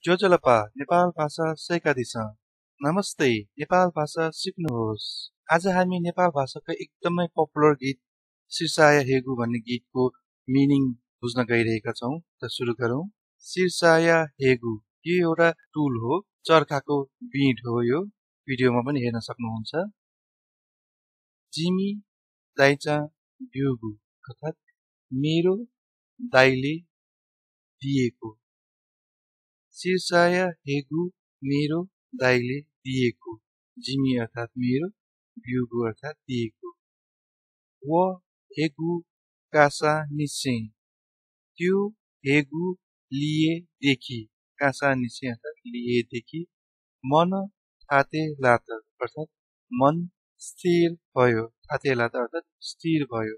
जोजलपा नेपाल भाषा सैकादिस नमस्ते नेपाल भाषा सिक्नुहोस्। आज हामी नेपाल भाषाको एकदमै पपुलर गीत सिरसाय हेगु भन्ने गीतको मिनिङ बुझ्न गइरहेका छौं। त सुरु गरौं। सिरसाय हेगु यो एउटा टुल हो, चर्खाको बीट हो। यो भिडियोमा पनि हेर्न सक्नुहुन्छ। जिमी दाइचा ब्युगु अर्थात मेरो दाइले दिएको। सिरसाय हेगु मेरो दाइले दिएको। जिमी अर्थात मेरो, ब्युगु अर्थात दिएको। वो हेगु कासा निसे त्यो हेगु लिए देखि। कासा निसे अर्थात लिए देखि। मन थाते लात अर्थात मन स्थिर भयो। थाते लात अर्थात स्थिर भयो।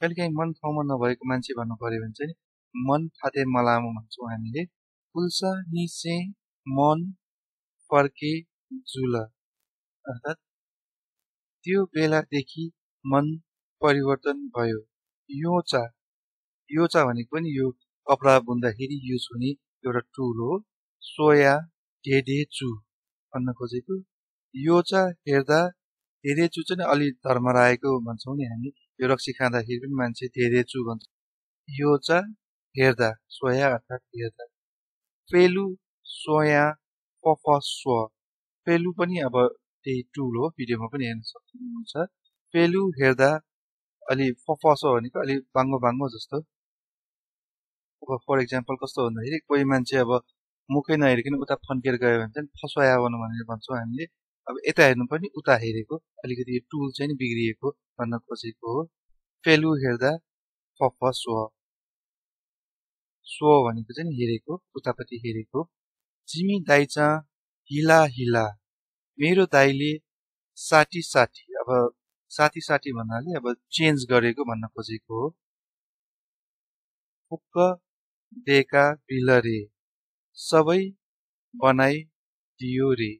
कहिलेकाहीँ मन ठाउँमा नभएको मान्छे भन्नु पर्यो भने चाहिँ मन थाते मलामो भन्छौँ हामीले। पुल्सा निसे मन फर्के जुल अर्थात त्यो बेलादेखि मन परिवर्तन भयो। योचा योचा भनेको पनि यो कपडा बुन्दाखेरि युज हुने एउटा टुल हो। सोया ढेढेचु भन्न खोजेको। योचा हेर्दा ढेढेचु चाहिँ अलि धर्मराएको भन्छौँ नि हामी। यो रक्सी खाँदाखेरि पनि मान्छे ढेढेचु भन्छ। योचा हेर्दा, सोया अर्थात हेर्दा। पेलु सोया पफस्व पेलु पनि अब त्यही टुल हो, भिडियोमा पनि हेर्न सक्नुहुन्छ। पेलु हेर्दा अलि फफस्व भनेको अलि बाङ्गो बाङ्गो जस्तो। अब फर एक्जाम्पल कस्तो भन्दाखेरि कोही मान्छे अब मुखै नहेरिकन उता फन्केर गयो भने चाहिँ फसवाया बनु भनेर भन्छौँ हामीले। अब यता हेर्नु पनि उता हेरेको, अलिकति यो टुल चाहिँ बिग्रिएको भन्न खोजेको हो। पेलु हेर्दा फफस्व, स्व भनेको चाहिँ हेरेको, उतापट्टि हेरेको। जिमी दाइचा हिला हिला मेरो दाइले साटी साटी। अब साटी साटी भन्नाले अब चेन्ज गरेको भन्न खोजेको हो। फुक्क देका बिलरे सबै बनाइ दियो रे।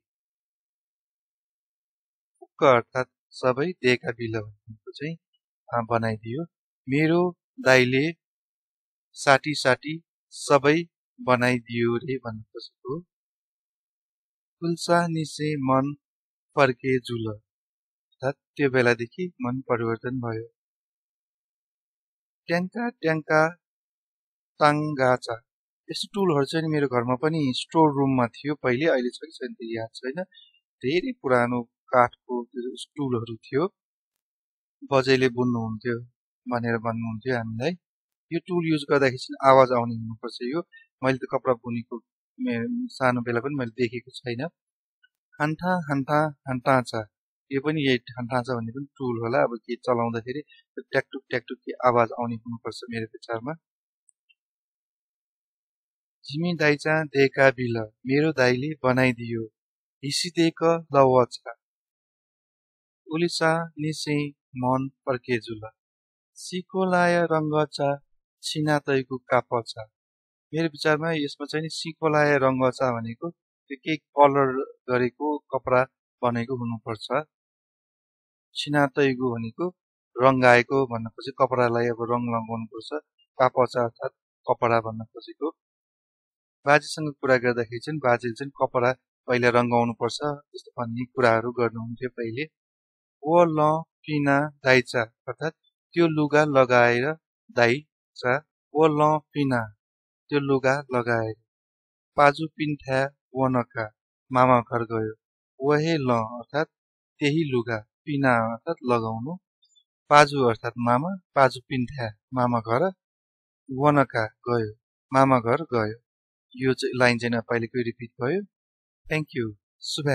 फुक्क अर्थात सबै, देका बिल भनेको चाहिँ बनाइदियो। मेरो दाइले साटी साटी सबै बनाइदियो रे भन्न खोजेको। पुल्सा निसे मन फर्के जुल अर्थात त्यो बेलादेखि मन परिवर्तन भयो। ट्याङ्का ट्याङ्का ताङ्गाचा यस्तो टुलहरू चाहिँ मेरो घरमा पनि स्टोर रुममा थियो पहिले, अहिले छ कि छैन याद छैन। धेरै पुरानो काठको टुलहरू थियो। बजेले बुन्नुहुन्थ्यो भनेर भन्नुहुन्थ्यो हामीलाई। यो टुल युज गर्दाखेरि चाहिँ आवाज आउने हुनुपर्छ। यो मैले त कपडा बुनेको सानो बेला पनि मैले देखेको छैन। हान्टा हान्टा हान्टाचा यो पनि यही हान्टाचा भन्ने पनि टुल होला। अब के चलाउँदाखेरि ट्याकटुक ट्याकटुक आवाज आउने हुनुपर्छ मेरो विचारमा। जिमी दाइचा देका बिल मेरो दाइले बनाइदियो। हिसिदेक लवचा उलिसा निसे मन फर्के जुल सिकोलाय रङ्गचा छिनातैको कापचा। मेरो विचारमा यसमा चाहिँ सिकोलाय रङ्गचा भनेको त्यो केही कलर गरेको कपडा बनेको हुनुपर्छ। छिनातैगु भनेको रङ्गाएको भन्न खोजेको, कपडालाई अब रङ लगाउनु पर्छ। कापचा अर्थात कपडा भन्न खोजेको। बाजेसँग कुरा गर्दाखेरि चाहिँ बाजेले चाहिँ कपडा पहिला रङ्गाउनु पर्छ जस्तो भन्ने कुराहरू गर्नुहुन्थ्यो पहिले। वो ल पिना दाइचा अर्थात त्यो लुगा लगाएर दाइचा। वो ल पिना त्यो लुगा लगाएर। पाजु पिन्ठ्या वनका मामा घर गयो। वहे ल अर्थात त्यही लुगा, पिना अर्थात लगाउनु, पाजु अर्थात मामा, पाजु पिन्ठ्या मामा घर, वनका गयो मामा घर गयो। यो लाइन चाहिँ पहिलेकै रिपिट भयो। Thank you. शुभ